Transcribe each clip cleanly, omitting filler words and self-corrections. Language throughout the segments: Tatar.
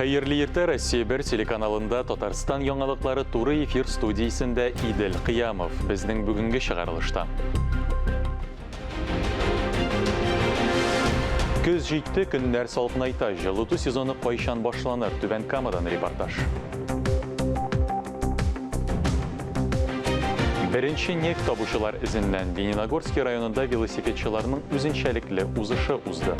Хәерле иртә, Россия 1 телеканалында Татарстан яңалыклары туры эфир студиясендә Идел Кыямов. Безнең бүгенге чыгарылышта. Көз җитте, көннәр салкынайта. Җылыту сезоны кайчан башланыр? Түбән Камадан репортаж. Беренче нефть табучылар эзеннән Лениногорский районында велосипедчыларның үзенчәлекле узышы узды.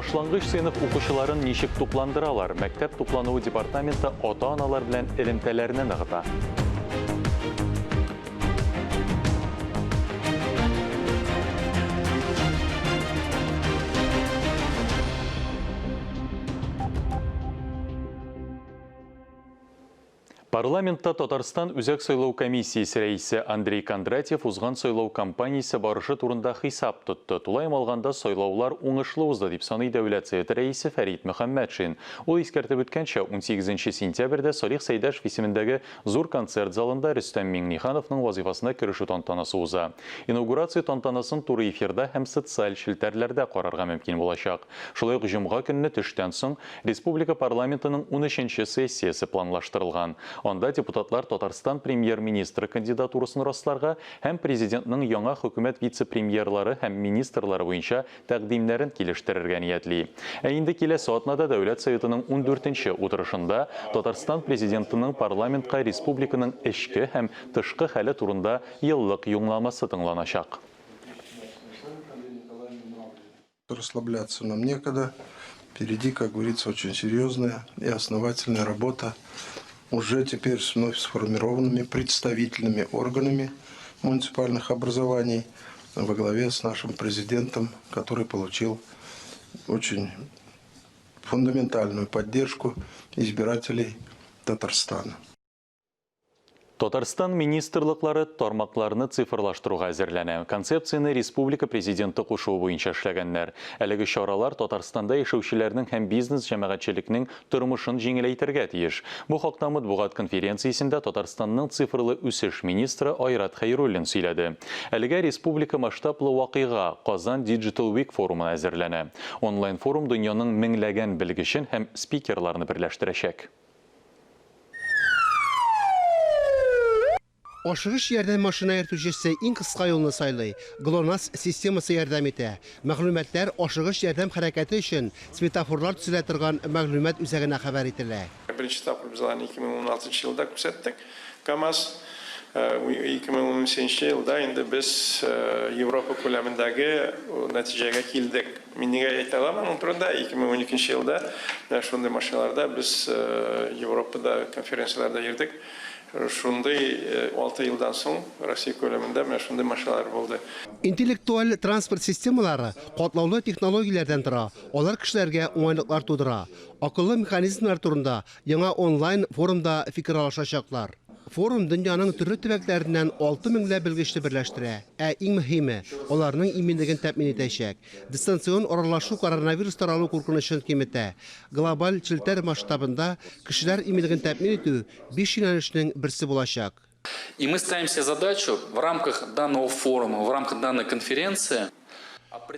Башлангыч сыйныф укучыларын ничек тукландыралар? Мәктәп туклануы департаменты ата-аналар белән элемтәләрне ныгыта. Парламентта Татарстан Үзәк сайлау комиссиясе рәисе Андрей Кондратьев узган сайлау кампаниясе барышы турында хисап тотты. Тулаем алганда сайлаулар уңышлы узды, дип саный Дәүләт Советы рәисе Фәрит Мөхәммәтшин. Ул искәртеп үткәнчә, 18 сентябрьдә Салих Сәйдәшев исемендәге Зур концерт залында Рөстәм Миңнехановның вазыйфасына керешү тантанасы уза. Инаугурация тантанасын туры эфирда һәм социаль челтәрләрдә карарга мөмкин булачак. Шулай ук җомга көнне төштән соң республика парламентының унөченче сессиясе планлаштырылган. Анда депутатлар Татарстан Премьер-министры кандидатурасын расларга һәм Президентның яңа хөкүмәт вице-премьерлары һәм министрлары буенча тәкъдимнәрен килештерергә ниятли. Ә инде киләсе атнада Дәүләт Советының ундүртенче утырышында Татарстан Президентының парламентка республиканың эчке һәм тышкы хәле турында еллык юлламасы тыңланачак. Расслабляться нам некогда. Впереди, как говорится, очень серьезная и основательная работа уже теперь с вновь сформированными представительными органами муниципальных образований во главе с нашим президентом, который получил очень фундаментальную поддержку избирателей Татарстана. Татарстан министрлыклары тармакларны цифрлаштыруга әзерләнә. Концепцияне республика Президенты кушуы буенча эшләгәннәр. Әлеге чаралар Татарстанда яшәүчеләрнең һәм бизнес җәмәгатьчелекнең тормышын җиңеләйтергә тиеш. Бу хакта матбугат конференциясендә Татарстанның цифрлы үсеш министры Айрат Хәйруллин сөйләде. Әлегә республика масштаблы вакыйга, Казан Digital Week форумына әзерләнә. Онлайн-форум дөньяның меңләгән белгечен һәм спикерларны берләштерәчәк. Ашыгыч ярдәм машина йөртүчесе иң кыска юлны сайлый. Глонасс системасы ярдәм итә. Мәгълүматлар ашыгыч ярдәм хәрәкәте өчен светофорлар төзелә торган мәгълүмат үзәгенә хәбәр ителә. Беренче тапкыр без аларны 2016 елда күрсәттек, КАМАЗ. 2013 елда инде без Европа күләмендәге нәтиҗәгә килдек. Мин нигә әйтә алам аның турында? 2012 елда менә шундый машиналарда без Европада конференцияләрдә йөрдек. Шундый 6 елдан соң Россия күләмендә менә шундый машиналар булды. Интеллектуаль транспорт системалары катлаулы технологияләрдән тора, алар кешеләргә уңайлыклар тудыра. Акыллы механизмнар турында яңа онлайн форумда фикер алышачаклар. Форум дөньяның төрле төбәкләреннән 6 меңләп белгечне берләштерә, ә иң мөһиме, аларның иминлеген тәэмин итәчәк. Дистанцион аралашу коронавирус таралу куркынычын киметә. Глобаль челтәр масштабында кешеләр иминлеген тәэмин итү биш юнәлешнең берсе булачак. И мы ставим себе задачу в рамках данного форума, в рамках данной конференции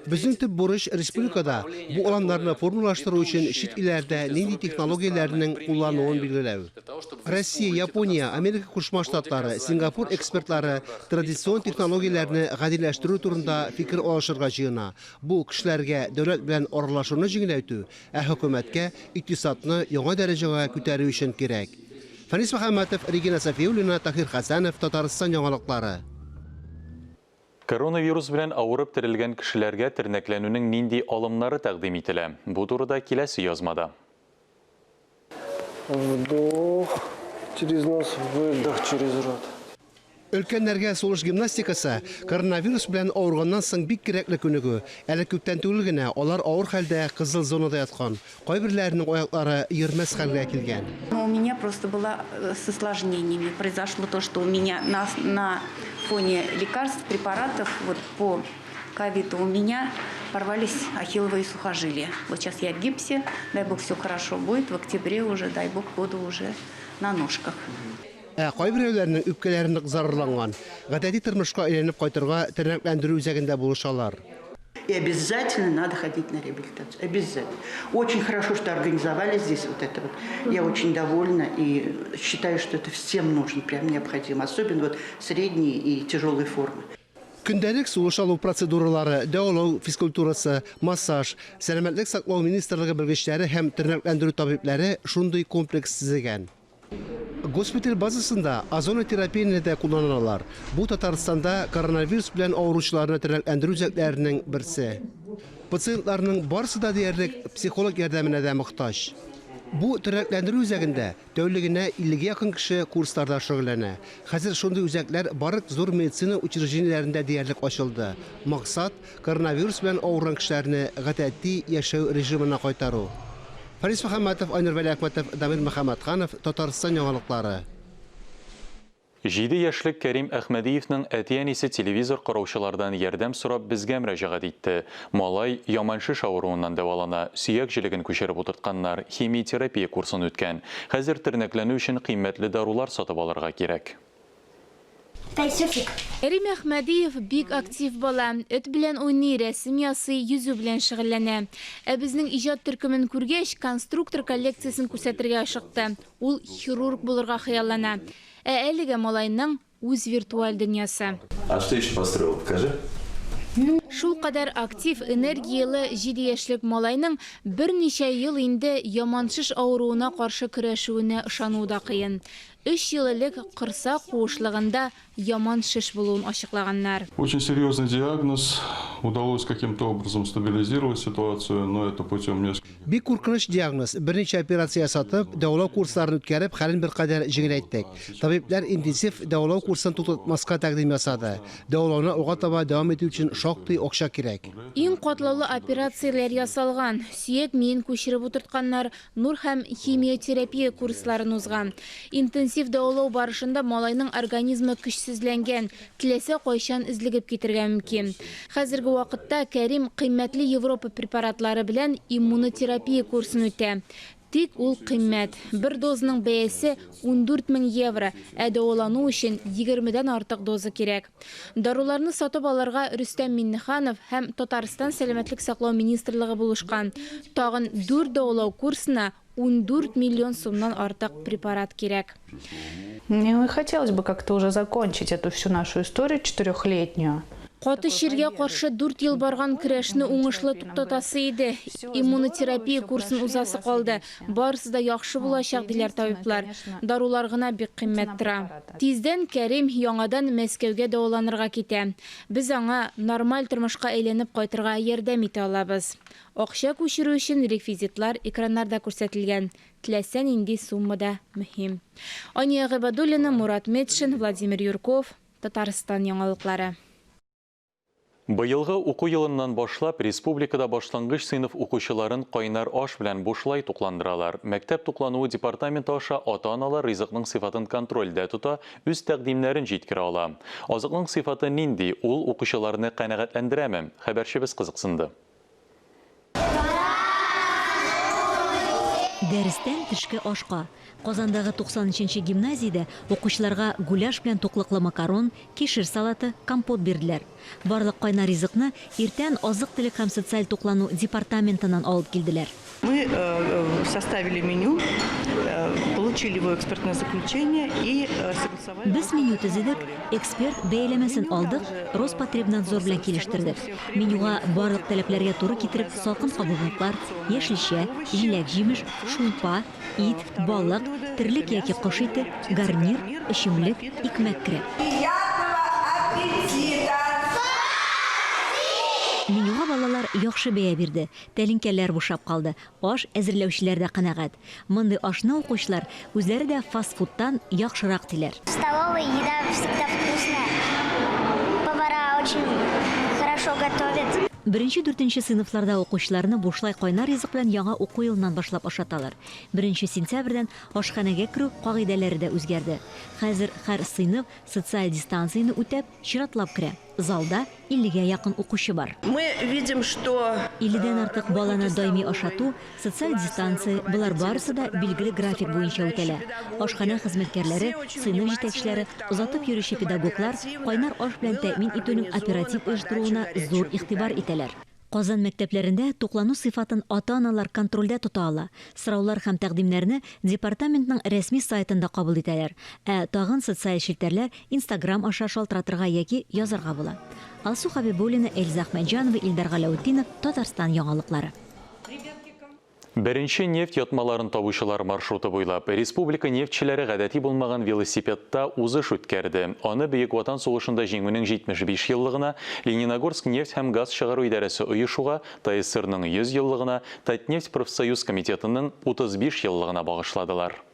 Безнең төп бурыч республикада бу аланнарны формалаштыру өчен чит илләрдә нинди технологияләрнең куллануын билгеләү. Россия, Япония, Америка Кушма Штатлары, Сингапур экспертлары традицион технологияләрне гадиләштерү турында фикер алышырга җыена. Бу кешеләргә дәүләт белән аралашуны җиңеләйтү, ә хөкүмәткә икътисадны яңа дәрәҗәгә күтәрү өчен кирәк. Фәнис Мөхәммәтов, Регина Сафиуллина, Таһир Хәсәнов, Татарстан яңалыклары. Коронавирус белән авырып терелгән кешеләргә тернәкләнүнең нинди алымнары тәкъдим ителә? Бу турыда киләсе язмада. Вдох через нос, выдох через рот. Өлкәннәргә сулыш гимнастикасы коронавирус белән авырганнан соң бик кирәкле күнегү. Әле күптән түгел генә алар авыр хәлдә кызыл зонада яткан. Кайберләренең аяклары йөрмәс хәлгә килгән. У меня просто была э, с осложнениями. Произошло то, что у меня на фоне лекарств, препаратов вот по ковиду у меня порвались ахилловые сухожилия. Вот сейчас я в гипсе, дай бог все хорошо будет, в октябре уже, дай бог, буду уже на ножках. Ә кайберәүләренең үпкәләре нык зарарланган. Гадәти тормышка әйләнеп кайтырга тернәкләндерү үзәгендә булышалар. И обязательно надо ходить на реабилитацию. Обязательно. Очень хорошо, что организовали здесь вот это вот. Я очень довольна и считаю, что это всем нужно, прям необходимо. Особенно вот средние и тяжелые формы. Көндәлек сулыш алу процедуралары, дәвалау физкультурасы, массаж, Сәламәтлек саклау министрлыгы белгечләре һәм тернәкләндерү табибләре шундый комплекс төзегән. Госпиталь базасында озонотерапияне дә кулланалар. Бу Татарстанда коронавирус белән авыручыларны тернәкләндерү үзәкләренең берсе. Пациентларның барысы да диярлек психолог ярдәменә дә мохтаҗ. Бу тернәкләндерү үзәгендә тәүлегенә 50 якын кеше курсларда шөгыльләнә. Хәзер шундый үзәкләр барлык зур медицина учреждениеләрендә диярлек ачылды. Максат коронавирус белән авырган кешеләрне гадәти яшәү режимына кайтару. Фарис Мөхәммәтов, Айнур Вәлиәхмәтов, Дамир Мөхәммәтханов, Татарстан яңалыклары. 7 яшьлек Кәрим Әхмәдиевның әти-әнисе телевизор караучылардан ярдәм сорап безгә мөрәҗәгать итте. Малай яман шеш авыруыннан дәвалана, сөяк җелеген күчереп утыртканнар, химиотерапия курсын үткән. Хәзер тернәкләнү өчен кыйммәтле дарулар сатып алырга кирәк. Кәрим Әхмәдиев бик актив бала. Эт белән уйный, рәсем ясый, йөзү белән шөгыльләнә. Ә безнең иҗат төркемен күргәч, конструктор коллекциясен күрсәтергә ашыкты. Ул хирург булырга хыяллана. Ә әлегә малайның үз виртуаль дөньясы. А что еще построил? Покажи. Шулкадәр актив, энергияле 7 яшьлек малайның берничә ел инде яман шеш авыруына каршы көрәшүенә ышану да кыен. 3 ел элек корсак куышлыгында яман шеш булуын ачыклаганнар. Очень серьезный диагноз. Удалось каким-то образом стабилизировать ситуацию, но это путем нескольких. Бик куркыныч диагноз. Берничә операция ясатып, дәвалау курсларын үткәреп, хәлен беркадәр җиңеләйттек. Табибләр интенсив дәвалау курсын туктатмаска тәкъдим ясады. Дәвалауны алга таба дәвам итү өчен шактый акча кирәк. Иң катлаулы операцияләр ясалган. Сөяк миен күчереп утыртканнар, нур һәм химиотерапия курсларын узган. Интенсив дәвалау барышында малайның организмы көчсезләнгән, теләсә кайчан өзлегеп китәргә мөмкин. Хәзерге вакытта Кәрим кыйммәтле Европа препаратлары белән иммунотерапия курсын үтә. Тик ул кыйммәт. Бер дозаның бәясе 14 мең евро, ә дәвалану өчен 20-дән артык доза кирәк. Даруларны сатып алырга Рөстәм Миңнеханов һәм Татарстан сәламәтлек саклау министрлыгы булышкан. Тагын 4 дәвалау курсына 14 миллион сумнан артык препарат кирәк. Мне хотелось бы как-то уже закончить эту всю нашу историю четырехлетнюю. Каты чиргә каршы 4 ел барган көрәшне уңышлы туктатасы иде. Иммунотерапия курсын узасы калды. Барысы да яхшы булачак, диләр табиблар. Дарулар гына бик кыйммәт тора. Тиздән Кәрим яңадан Мәскәүгә дәваланырга китә. Без аңа нормаль тормышка әйләнеп кайтырга ярдәм итә алабыз. Акча күчерү өчен реквизитлар экраннарда күрсәтелгән. Теләсә нинди сумма да мөһим. Ания Гыйбадуллина, Мурат Метшин, Владимир Юрков, Татарстан яңалыклары. Быелгы уку елыннан башлап республикада башлангыч сыйныф укучыларын кайнар аш белән бушлай тукландыралар. Мәктәп туклануы департаменты аша ата-аналар ризыкның сыйфатын контрольдә тота, үз тәкъдимнәрен җиткерә ала. Азыкның сыйфаты нинди, ул укучыларны канәгатьләндерәме? Хәбәрчебез кызыксынды. Дәрестән төшке ашка. Казандагы 93нче гимназиядә укучыларга гуляш белән туклыклы макарон, кишер салаты, компот бирделәр. Барлык кайнар ризыкны иртән азык-төлек һәм социаль туклану департаментыннан алып килделәр. Мы составили меню, получили его экспертное заключение и согласовали. Без меню төзедек, эксперт бәяләмәсен алдык, Роспотребнадзор белән килештердек. Менюга барлык таләпләргә туры китереп салкын кабымлыклар, яшелчә, җиләк-җимеш, шулпа, ит, балык, терлек яки кош ите, гарнир, эчемлек, икмәк керә. Менюга балалар яхшы бәя бирде. Тәлинкәләр бушап калды. Аш әзерләүчеләр дә канәгать. Мондый ашны укучылар үзләре дә фастфудтан яхшырак диләр. В столовой еда всегда вкусная. Повара очень хорошо готовят. Беренче дүртенче сыйныфларда укучыларны бушлай кайнар ризык белән яңа уку елыннан башлап ашаталар. 1 сентябрьдән ашханәгә керү кагыйдәләре дә үзгәрде. Хәзер һәр сыйныф социаль дистанцияне үтәп, чиратлап керә. Залда 50-гә якын укучы бар. Мы видим, что 50-дән артык баланы даими ашату, социаль дистанция, болар барысы да билгеле график буенча үтәлә. Ашханә хезмәткәрләре, сыйныф җитәкчеләре, озатып йөрүче педагоглар кайнар аш белән тәэмин итүнең оператив оештыруына зур игътибар итәләр. Казан мәктәпләрендә туклану сыйфатын ата-аналар контрольдә тота ала. Сораулар һәм тәкъдимнәрне департаментның рәсми сайтында кабул итәләр. Ә тагын социаль челтәрләр, Инстаграм аша шалтыратырга яки язарга була. Алсу Хәбибуллина, Эльза Әхмәтҗанова, Илдар Галәүтдинов, Татарстан яңалыклары. Беренче нефть ятмаларын табучылар маршруты буйлап республика нефтьчеләре гадәти булмаган велосипедта узыш үткәрде. Аны Бөек Ватан сугышында Җиңүнең 75 еллыгына, Лениногорск нефть һәм газ чыгару идарәсе оешуга, ТАССРның 100 еллыгына, Татнефть профсоюз комитетының 35 еллыгына багышладылар.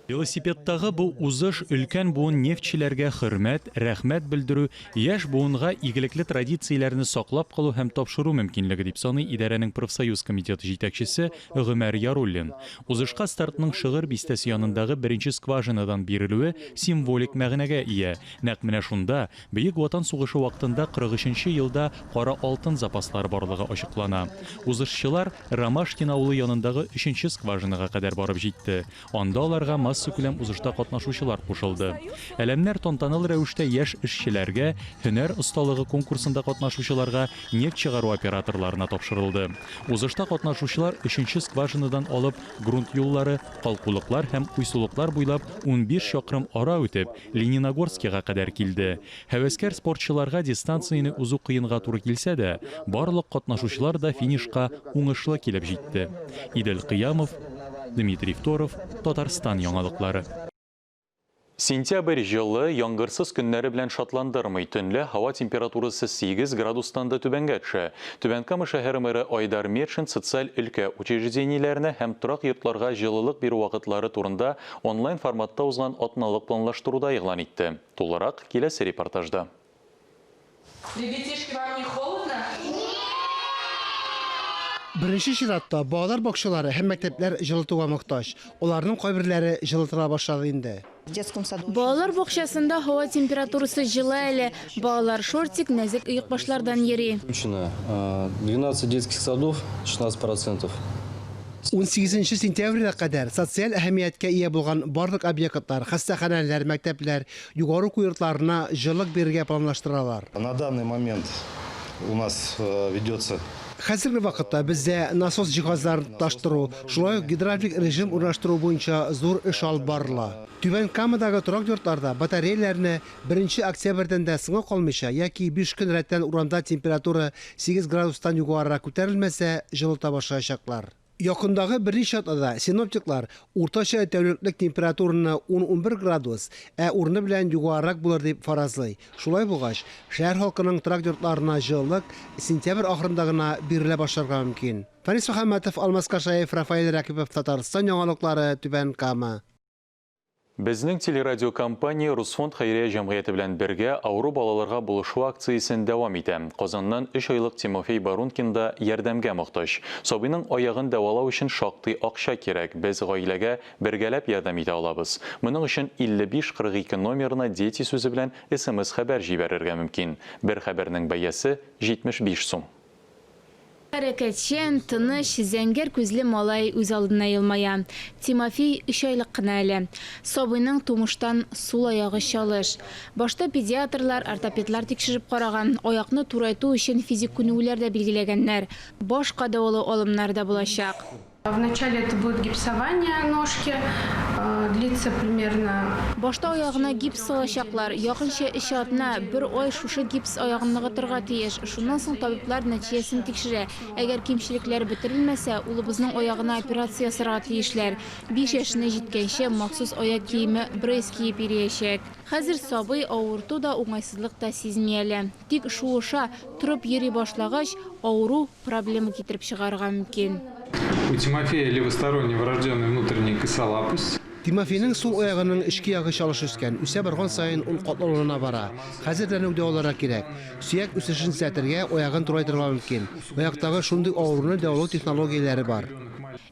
Велосипедтагы бу узыш өлкән буын нефтьчеләргә хөрмәт, рәхмәт белдерү, яшь буынга игелекле традицияләрне саклап калу һәм тапшыру мөмкинлеге, дип саный идарәнең профсоюз комитеты җитәкчесе Гомәр Яруллин. Узышка стартның Шыгыр бистәсе янындагы беренче скважинадан бирелүе символик мәгънәгә ия. Нәкъ менә шунда Бөек Ватан сугышы вакытында 43 нче елда кара алтын запаслары барлыгы ачыклана. Узышчылар Ромашкин авылы янындагы өченче скважинага кадәр барып җитте. Анда аларга массакүләм узышта катнашучылар кушылды. Әләмнәр тантаналы рәвештә яшь эшчеләргә, һөнәр осталыгы конкурсында катнашучыларга, нефть чыгару операторларына тапшырылды. Узышта катнашучылар өченче скважинадан алып грунт юллары, калкулыклар һәм уйсулыклар буйлап 15 чакрым ара үтеп, Лениногорскига кадәр килде. Һәвәскәр спортчыларга дистанцияне узу кыенга туры килсә дә, барлык катнашучылар да финишка уңышлы килеп җитте. Идел Кыямов, Дмитрий Второв, Татарстан яңалыклары. Сентябрь җылы, яңгырсыз көннәре белән шатландырмый. Төнлә һава температурасы 8 градустан да түбәнгә төшә. Түбән Кама шәһәре мэры Айдар Метшин социаль өлкә учреждениеләренә һәм торак йортларга җылылык бирү вакытлары турында онлайн форматта узган атналык планлаштыруда игълан итте. Тулырак киләсе репортажда. Ребятишки, вам не холодно? Беренче чиратта балалар бакчалары һәм мәктәпләр җылытуга мохтаҗ. Аларның кайберләре җылытыла башлады инде. Балалар бакчасында һава температурасы җылы әле. Балалар шортик, нәзек оекбашлардан йөри. Включено 12 детских садов, 16 процентов. 18 сентябрьгә кадәр социаль әһәмияткә ия булган барлык объектлар, хастаханәләр, мәктәпләр, югары уку йортларына җылылык бирергә планлаштыралар. На данный момент у нас ведется. Хәзерге вакытта бездә насос җиһазларын тоташтыру, шулай ук гидравлик режим урнаштыру буенча зур эш алып барыла. Түбән Камадагы торак йортларда батареяләрне беренче октябрьдән дә соңга калмыйча яки биш көн рәттән урамда температура 8 градустан югарырак күтәрелмәсә, җылыта башлаячаклар. Якындагы берничә атнада синоптиклар уртача тәүлеклек температураны ун-унбер градус, ә урыны белән югарырак булыр дип фаразлый. Шулай булгач, шәһәр халкының торак йортларына җылылык сентябрь ахырында гына бирелә башларга мөмкин. Фәнис Мөхәммәтов, Алмаз Кашаев, Рафаэль Рәкыйпов, Татарстан яңалыклары, Түбән Кама. Безнең телерадиокомпания Русфонд хәйрия җәмгыяте белән бергә авыру балаларга булышу акциясен дәвам итә. Казаннан өч айлык Тимофей Барункин да ярдәмгә мохтаҗ. Сабыйның аягын дәвалау өчен шактый акча кирәк. Без гаиләгә бергәләп ярдәм итә алабыз. Моның өчен 55 42 номерына Дети сүзе белән смс-хәбәр җибәрергә мөмкин. Бер хәбәрнең бәясе, 75 сум. Хәрәкәтчән, тыныч, зәңгәр күзле малай үз алдына елмая. Тимофей өч айлык кына әле. Сабыйның тумыштан сул аягы чалыш. Башта педиатрлар, ортопедлар тикшереп караган, аякны турайту өчен физик күнегүләр дә билгеләгәннәр. Башка дәвалау алымнары да булачак. Вначале это будет гипсование ножки, длится примерно. Башта аягына гипс салачаклар. Якынча өч атна, бер ай шушы гипс аягын ныгытырга тиеш. Шуннан соң табиблар нәтиҗәсен тикшерә. Әгәр кимчелекләр бетерелмәсә, улыбызның аягына операция ясарга тиешләр. Биш яшенә җиткәнче махсус аяк киеме, брейс киеп йөриячәк. Хәзер сабый авырту да, уңайсызлык та сизми әле. Тик шуыша, торып йөри башлагач, авыру проблема китереп чыгарырга мөмкин. У Тимофея левосторонний врожденный внутренний косолапость. Тимофейның сул аягының эчке ягы чалыш үскән, үсә барган саен ул катлаулана бара. Хәзердән үк дәваларга кирәк. Сөяк үсешен төзәтергә, аягын турайтырга мөмкин. Аяктагы шундый авыруны дәвалау технологияләре бар.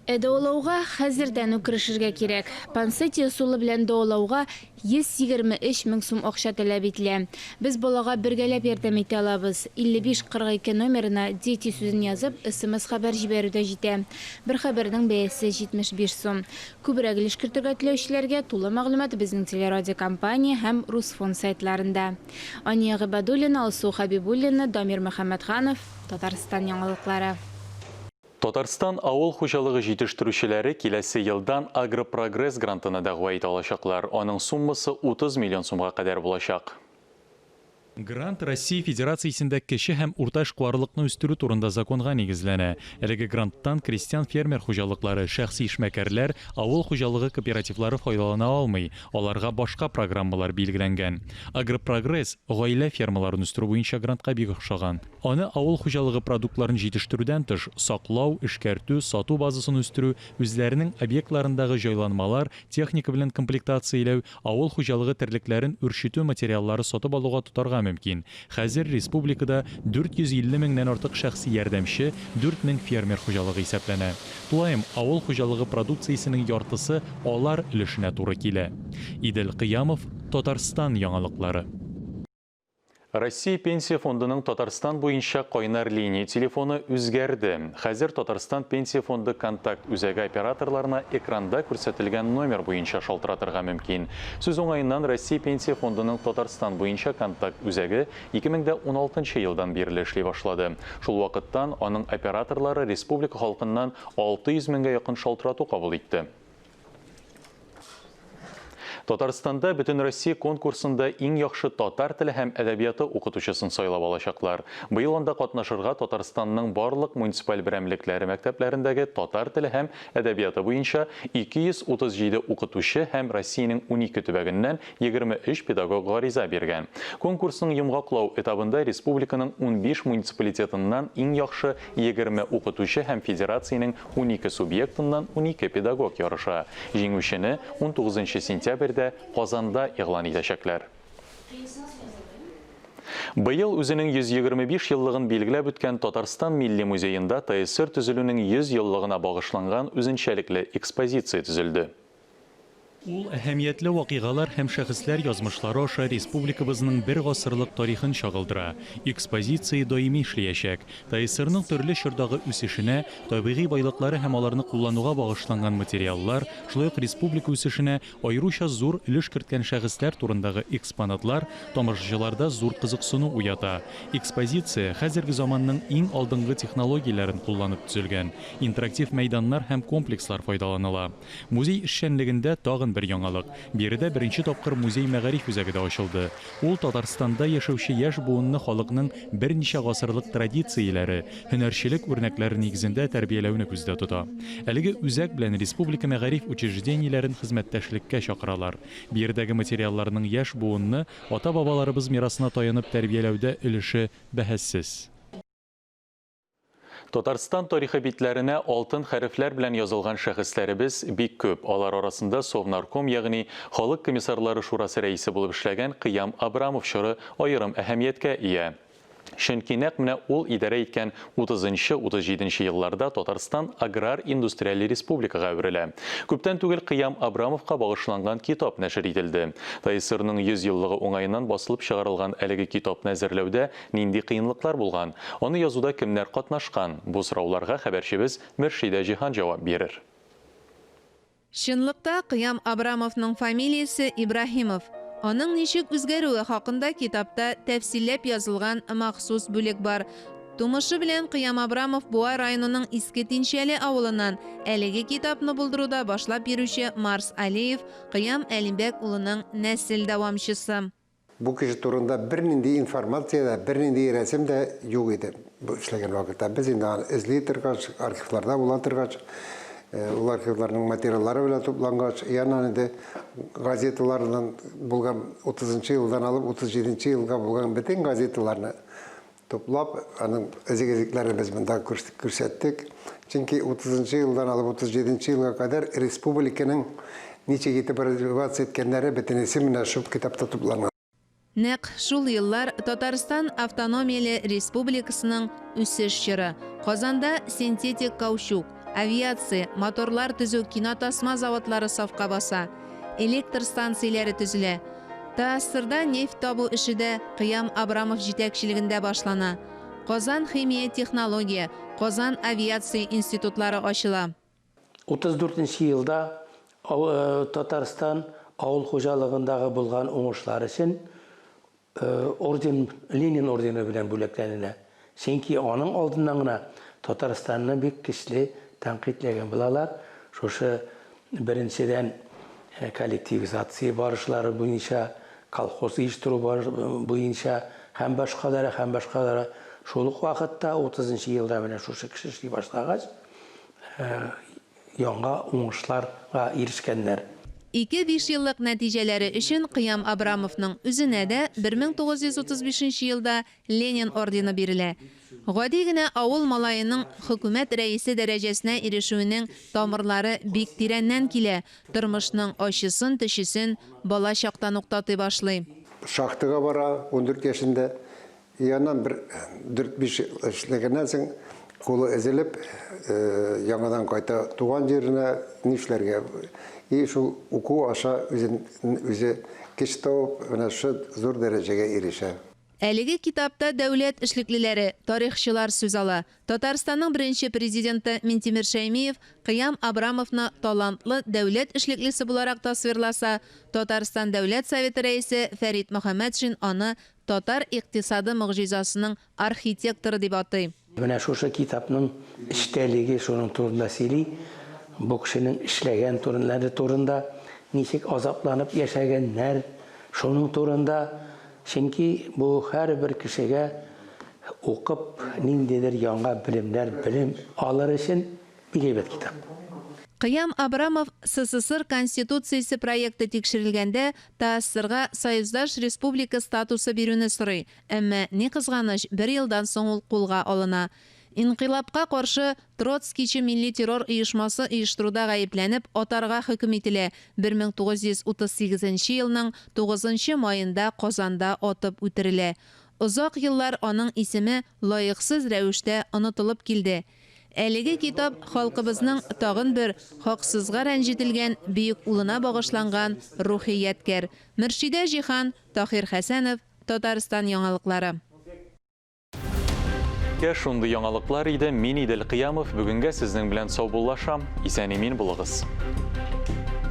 Ә дәвалауга хәзердән үк керешергә кирәк. Пансети ысулы белән дәвалауга 123 мең сум акча таләп ителә. Без балага бергәләп ярдәм итә алабыз. 55 42 номерына Дети сүзен язып, смс-хәбәр җибәрү дә җитә. Бер хәбәрнең бәясе 75 сум. Күбрәк өлеш кертергә теләүчеләргә тулы мәгълүмат безнең телерадиокомпания һәм Русфонд сайтларында. Ания Гыйбадуллина, Алсу Хәбибуллина, Дамир Мөхәммәтханов, Татарстан яңалыклары. Татарстан авыл хуҗалыгы җитештерүчеләре киләсе елдан Агропрогресс грантына дәгъва итә алачаклар. Аның суммасы 30 миллион сумга кадәр булачак. Грант Россия Федерациясендә кече һәм урта эшкуарлыкны үстерү турында законга нигезләнә. Әлеге гранттан крестьян-фермер хуҗалыклары, шәхси эшмәкәрләр, авыл хуҗалыгы кооперативлары файдалана алмый, аларга башка программалар билгеләнгән. Агропрогресс гаилә фермаларын үстерү буенча грантка бик охшаган. Аны авыл хуҗалыгы продуктларын җитештерүдән тыш, саклау, эшкәртү, сату базасын үстерү, үзләренең объектларындагы җайланмалар, техника белән комплектацияләү, авыл хуҗалыгы терлекләрен үрчетү материаллары сатып алуга тотарга мөмкин. Хәзер республикада 450 меңнән артык шәхси ярдәмче, 4000 фермер хуҗалыгы исәпләнә. Тулаем авыл хуҗалыгы продукциясенең яртысы алар өлешенә туры килә. Идел Кыямов, Татарстан яңалыклары. Россия Пенсия фондының Татарстан буенча кайнар линия телефоны үзгәрде. Хәзер Татарстан Пенсия фонды контакт үзәге операторларына экранда күрсәтелгән номер буенча шалтыратырга мөмкин. Сүз уңаеннан, Россия Пенсия фондының Татарстан буенча контакт үзәге 2016 елдан бирле эшли башлады. Шул вакыттан аның операторлары республика халкыннан 600 меңгә якын шалтырату кабул итте. Татарстанда Бөтенроссия конкурсында иң яхшы татар теле һәм әдәбияты укытучысын сайлап алачаклар. Быел анда катнашырга Татарстанның барлык муниципаль берәмлекләре мәктәпләрендәге татар теле һәм әдәбияты буенча 237 укытучы һәм Россиянең 12 төбәгеннән 23 педагог гариза биргән. Конкурсның йомгаклау этабында республиканың 15 муниципалитетыннан иң яхшы 20 укытучы һәм федерациянең 12 субъектыннан 12 педагог ярыша. Җиңүчене 19 сентябрьдә Казанда игълан итәчәкләр. Быел үзенең 125 еллыгын билгеләп үткән Татарстан Милли музеенда ТСР төзелүнең 100 еллыгына багышланган үзенчәлекле экспозиция төзелде. Ул әһәмиятле вакыйгалар һәм шәхесләр язмышлары аша республикабызның бер гасырлык тарихын чагылдыра. Экспозиция даими эшләячәк. ТСРның төрле чордагы үсешенә, табигый байлыклары һәм аларны куллануга багышланган материаллар, шулай ук республика үсешенә аеруча зур өлеш керткән шәхесләр турындагы экспонатлар тамашачыларда зур кызыксыну уята. Экспозиция хәзерге заманның иң алдынгы технологияләрен кулланып төзелгән. Интерактив мәйданнар һәм комплекслар файдаланыла. Музей эшчәнлегендә тагын бер яңалык. Биредә беренче тапкыр музей-мәгариф үзәге дә ачылды. Ул Татарстанда яшәүче яшь буынны халыкның берничә гасырлык традицияләре, һөнәрчелек үрнәкләре нигезендә тәрбияләүне күздә тота. Әлеге үзәк белән республика мәгариф учреждениеләрен хезмәттәшлеккә чакыралар. Биредәге материалларның яшь буынны ата-бабаларыбыз мирасына таянып тәрбияләүдә өлеше бәһассез. Татарстан тарихы битләренә алтын хәрефләр белән язылган шәхесләребез бик күп. Алар арасында Совнарком, ягъни Халык комиссарлары шурасы рәисе булып эшләгән Кыям Абрамов чоры аерым әһәмияткә ия. Чөнки нәкъ менә ул идарә иткән 30-37 елларда Татарстан аграр-индустриаль республикага әверелә. Күптән түгел Кыям Абрамовка багышланган китап нәшер ителде. ТАССРның 100 еллыгы уңаеннан басылып чыгарылган әлеге китапны әзерләүдә Нинди кыенлыклар булган? Аны язуда кемнәр катнашкан? Бу сорауларга хәбәрчебез Мөршидә Җиһан җавап бирер. Чынлыкта Кыям Абрамовның фамилиясе Ибраһимов. Аның ничек үзгәрүе хакында китапта тәфсилләп язылган махсус бүлек бар. Тумышы белән Кыям Абрамов Буа районының Иске Тинчәле авылыннан. Әлеге китапны булдыруда башлап йөрүче Марс Алиев, Кыям Әлимбәк улының нәсел дәвамчысы. Бу кеше турында бернинди информация дә, бернинди рәсем дә юк иде бу эшләгән вакытта. Без инде аны эзли торгач, архивларда була торгач, ул архивларның материаллары белән туплангач, яннан инде газеталардан булган 30 нчы елдан алып 37 нче елга булган бөтен газеталарны туплап, аның өзек-өзекләрен без монда күрсәттек. Чөнки 30 нчы елдан алып 37 нче елга кадәр республиканың ничек итеп развиваться иткәннәре бөтенесе менә шул китапта тупланган. Нәкъ шул еллар Татарстан автономияле республикасының үсеш чоры. Казанда синтетик каучук, Авиация, моторлар төзү, кинотасма заводлары сафка баса. Электр станцияләре төзелә. ТАССРда нефть табу эше дә Кыям Абрамов җитәкчелегендә башлана. Казан химия-технология, Казан авиация институтлары ачыла. 34 нче елда Татарстан авыл хуҗалыгындагы булган уңышлар өчен орден, Ленин ордены белән бүләкләнелә. Чөнки аның алдыннан гына Татарстанны бик көчле тәнкыйтьләгән булалар. Шушы беренчедән коллективизация барышлары буенча, колхоз оештыру буенча һәм башкалары, һәм башкалары. Шул ук вакытта 30 нчы елда менә шушы кеше эшли башлагач, яңа уңышларга ирешкәннәр. Ике бишьеллык нәтиҗәләре өчен Кыям Абрамовның үзенә дә 1935 нче елда Ленин ордены бирелә. Гади генә авыл малаеның хөкүмәт рәисе дәрәҗәсенә ирешүенең тамырлары бик тирәннән килә, тормышның ачысын-төчесен бала чактан ук татый башлый. Шахтага бара 14 яшендә. И аннан бер дүрт-биш ел эшләгәннән соң, кулы өзелеп, яңадан кайта туган җиренә, нишләргә? И шул уку аша үзен үзе көч табып, менә шушы зур дәрәҗәгә ирешә. Әлеге китапта дәүләт эшлеклеләре, тарихчылар сүз ала. Татарстанның беренче президенты Минтимер Шәймиев Кыям Абрамовны талантлы дәүләт эшлеклесе буларак тасвирласа, Татарстан Дәүләт Советы рәисе Фәрит Мөхәммәтшин аны Татар икътисады могҗизасының архитекторы дип атый. Менә шушы китапның эчтәлеге шуның турында сөйли, бу кешенең эшләгән турынлары турында, ничек азапланып яшәгәннәр, шуның турында. Чөнки бу һәрбер кешегә укып, ниндидер яңа белемнәр, белем алыр өчен Бик әйбәт китап. Кыям Абрамов СССР Конституциясе проекты тикшерелгәндә ТАССРга союздаш республика статусы бирүне сорый, әмма, ни кызганыч, бер елдан соң ул кулга алына. Инкыйлабка каршы троцкийчы милли террор оешмасы оештыруда гаепләнеп, атарга хөкем ителә, 1938 нче елның тугызынчы маенда Казанда атып үтерелә. Озак еллар аның исеме лаексыз рәвештә онытылып килде. Әлеге китап халкыбызның тагын бер хаксызга рәнҗетелгән бөек улына багышланган рухи ядкәр. Мөршидә Җиһан, Таһир Хәсәнов, Татарстан яңалыклары. Кә шундый яңалыклар иде. Мин Идел Кыямов бүгенгә сезнең белән саубуллашам. Исән-имин булыгыз.